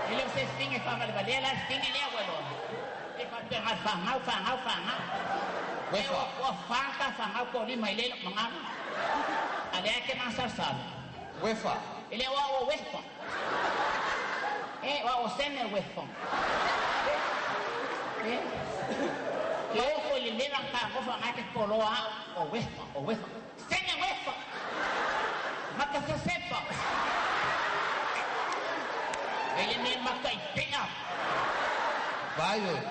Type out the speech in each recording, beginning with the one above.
E le o se figa e faavalevalea la le figa lea ua iloa. E faapea na o le fagau, fagau, fagau. E Uefa. ua fa ta fagau po o lima i le lou magaga. A lea e te masalosalo. Uefa. E le o au o Uefa. E o au o Sene Uefa. E. Ke ofo i le leva na tagofa na te poloa au o Uefa, o Uefa. Sene Uefa. Maka sesepa. E le mea maka i pea. Vai oe.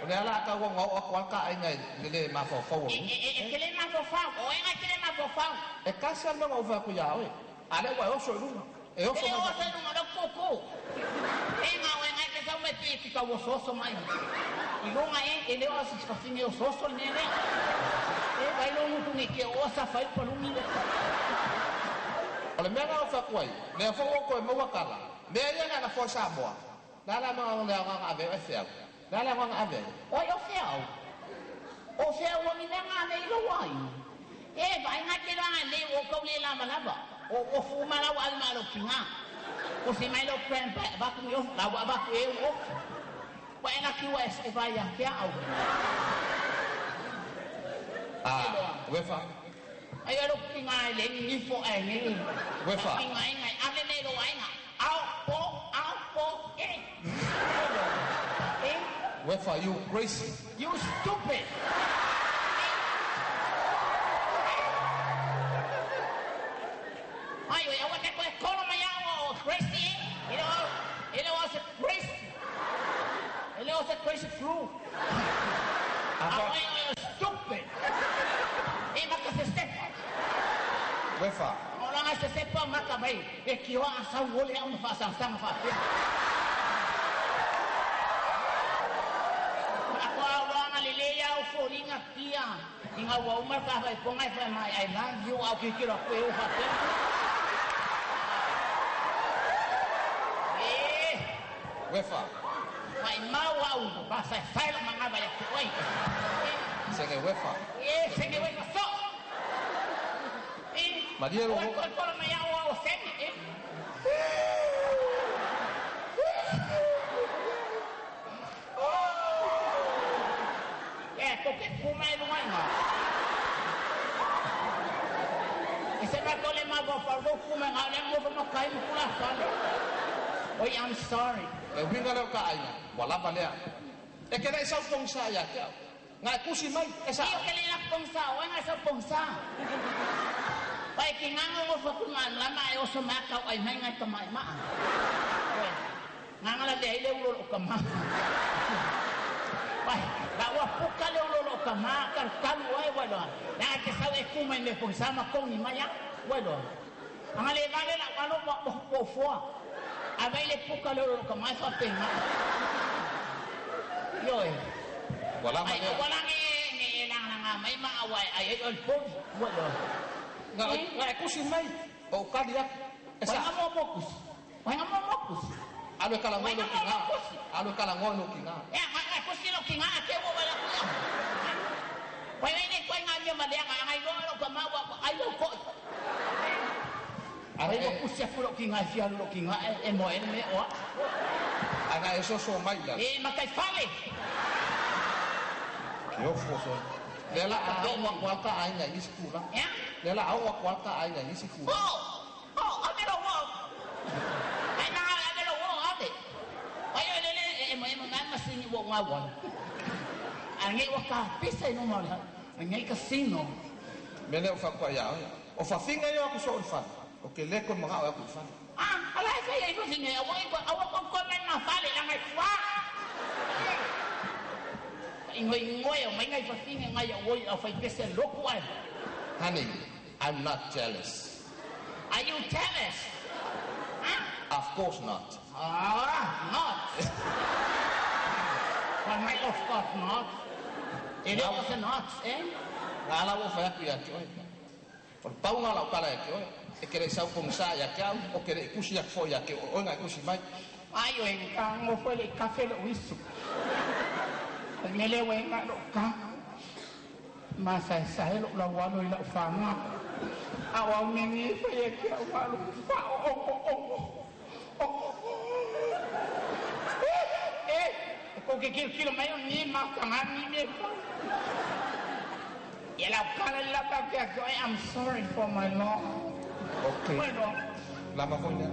O lea la tau ona oo atu a ka aiga i le le mafaufau o E luga. e e e te le mafaufau. O e ngai te le mafaufau. E tasi lava le mea na ou fai atu iā oe. A lea ua e oso i luga. E E oso le mai oso i luga o lau koko. E ngā o e ngai te sau mai pi ki tau oso mai. I luga e, e le o se fafine oso le mea lea. E vai lo ngutu ni ke o sa fai palungi le. O le mea na ou fai atu ai, lea foi ua ou toe maua tala. Mea ia na lafoa i Samoa. Le a le agaga le agaga ave ai o feau. Le a le agaga ave ai. Oi o feau. O feau o ni mea ngā nei lo ai. E vai ngā te roanga le o kau le lava lava. O o fu ma lau al ma lo kinga. O si mai lo grandpa vaku mi o lau vaku e o. Wa ena ki wa e vai a ke au. Ah, Uefa. Ai alo kinga e le ni fo e ni. Uefa. Kinga e ngai ave le lo ai nga. Au po au po e. E Uefa, you crazy. you stupid. Ai oi awa te koe kolo mai au o crazy e. E le o se crazy. E le o se crazy flu. Apa, Au e o stupid. E maka se sepa. Uefa. O langa se sepa maka mai. E ki o a sau ole au ma fa sang fa pia. Ako au langa le le au foringa pia. Inga ua uma ka fai ponga e fai mai I love you au ki kiro koe o fa pia. E Uefa. mai mau au ba sai sai lo manga vai te oi. Sege Uefa. E se me wei so. E Maria lo Oi koi kolo mai au au sene e. E ko ke kuma e lunga inga. E se mai kole mai bo fa bo kuma nga le mo ma kai mo kula fale. Oi I'm sorry. Le uiga lea o ka aiga, ua lava lea. E ke leʻi sau pogisa iā te au. Ga e tusi mai, e Io saʻa. ke le la pongsa, o nga sa pongsa. Pai ki nganga ngo fa ku ma lama e oso ma ka ai mai ngai ka mai ma. Oi. Nganga la le le ulo lo ka ma. Pai, la wa puka le ulo lo ka ma ka kalu ai wa lo. La ke sa e ku mai me pongsa ma kongi mai ya. Wa lo. Anga le vale la wa lo mo po foa. A vai le puka le ulo lo ka ma fa pe ma. Yo e. Ua lava Ai lea. wala nge nge la nga mai ma wa ai ai ol po. Wa lo. Ga ga e tusi mai, o ou kali atu. E Wai saʻa. nga mo mokus. Wai nga mo mokus. Alu e kalagoa Wai i lou nga mo kigā. mokus. Alu e kalagoa i lou kigā. E nga nga kusi lo ki nga ke wo wala ku ya. Wai ngai ne koi nga mi ma le nga ngai lo lo ka ma wa ai lo ko. A Ai e wo kusi fu lo ki nga fi lo ki nga e mo e me o. Aga e soso mai la. E ma kai fale. Ke ofo so. Lea la a oo atu lava ka aiga i nisi tulaga. Ya. Lea la a oo atu lava ka aiga i nisi tulaga. Oh. Oh, ame lo wo. Ai na ame lo wo ame. Ai le le e mo e mo ma sini wo nga wa. A ngai wa ka pisa no ma la. Ngai ka sino. Mea lea o faatoa iā oe. O fafiga ia o aku soo i le fale. O ke lē koe magao e aku i le fale. Ah, ala e fai ai fo singe awa ko awa ko ko men ma fale la ngai fwa. Ingo ingo e mai ngai fa singe ngai o o fai pese loku ai. Honey, I'm not jealous. Are you jealous? Huh? Of course not. Ah, not. Well, my of course not. E le o se not, eh? Ga la ua fai atu iā te oe. O le pauga o lau tala ia te oe. E ke leʻi sau pogisa ia te au, o ke leʻi tusi atu foi ia te oe, o oe na e tusi mai. Ai o e ka ngo fo le kafe lo isu. Mele we nga lo ka. Ma sa sa lo la wa lo ila fa nga. A wa me ni fa ye ke wa lo fa o o o. O. ke kilokilo mai o ni mafutaga ni mea e fai. Ia lau kala le lapa ke ake oe, I'm sorry for my lord. Okay. Ua iloa. Lava foi lea.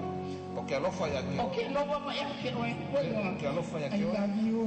O ke alofa ia te O ke alofa mai ia te oe. Ua iloa. O ke alofa ia te I oe. love you.